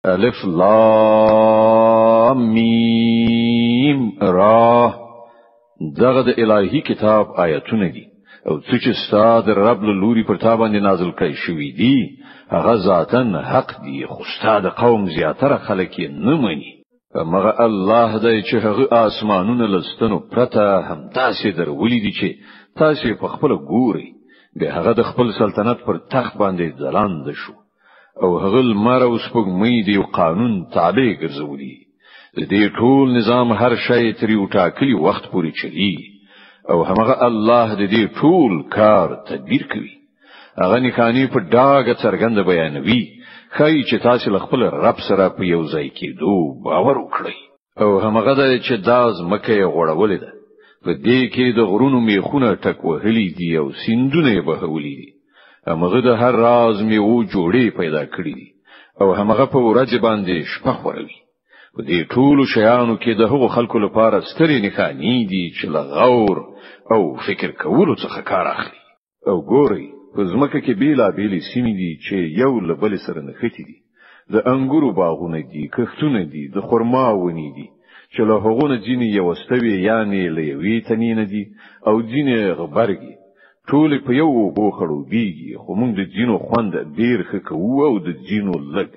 الف لام میم را. دغه د الهي کتاب آیتونه دي او څه چې ستا د رب له لوري پر تا باندې نازل کړی شوي دي، هغه ذاتاً حق دي، خو ستا د قوم زیاتره خلک یې نه مني. مغه الله دی چې هغه آسمانونه له ستنو پرته هم داسې درولي دي چې تاسو په خپل ګورئ. به هغه د خپل سلطنت پر تخت باندې ځلاند شو او هغه لمر او سپوږمۍ د یو قانون تابع ګرځولي. د دې ټول نظام هر شی تر یو ټاکلي وخت پورې چلی او همغه الله د دې ټول کار تدبیر کوي. هغه نښانې په ډاګه څرګند بیانوي، ښایي چې تاسو له خپل رب سره په یو ځای کېدو باور وکړئ. او همغه دی چې دا ځمکه یې غوړولې ده، په دې کې د غرونو میخونه ټک وهلي دي او سیندونه یې بهولي دي. همغه د هر راز میوو جوړې پیدا کړې دي او همغه په ورځ باندې شپه خوروي. په دې ټولو شیانو کې د هغو خلکو لپاره سترې نښانې دي چې له غور او فکر کولو څخه کار اخلي. او ګورئ، په ځمکه کې بیلابیلې سیمې دي چې یو له بل سره نښتې دي. د انګورو باغونه دي، کښتونه دي، د خرما ونې دي چې له هغو نه ځینې یوستوي، یعنې له یوې تنې نه دي، او ځینې غبرګې. ټولې په یو اوبو خړوبېږي، خو موږ د ځینو خوند ډېر ښه کوو او د ځینو لږ.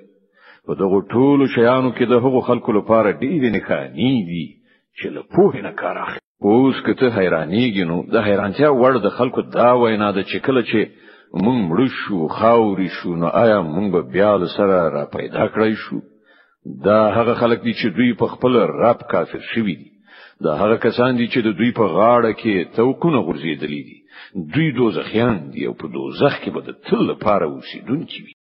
په دغو ټولو شیانو کې د هغو خلکو لپاره ډېرې نښانې دي چې له پوهې نه کار اخلي. اوس که ته حیرانېږې، نو د حیرانتیا وړ د خلکو دا وینا ده چې کله چې موږ مړه شو، خاورې شو، نو آیا موږ به بیا له سره را پیدا کړای شو؟ دا هغه خلک دي چې دوی په خپل رب کافر شوي دي. دا هغه کسان دي چې د دوی په غاړه کې توقونه غورځېدلي دي. دوی دوزخیان دي او په دوزخ کې به د تل لپاره اوسېدونکي وي.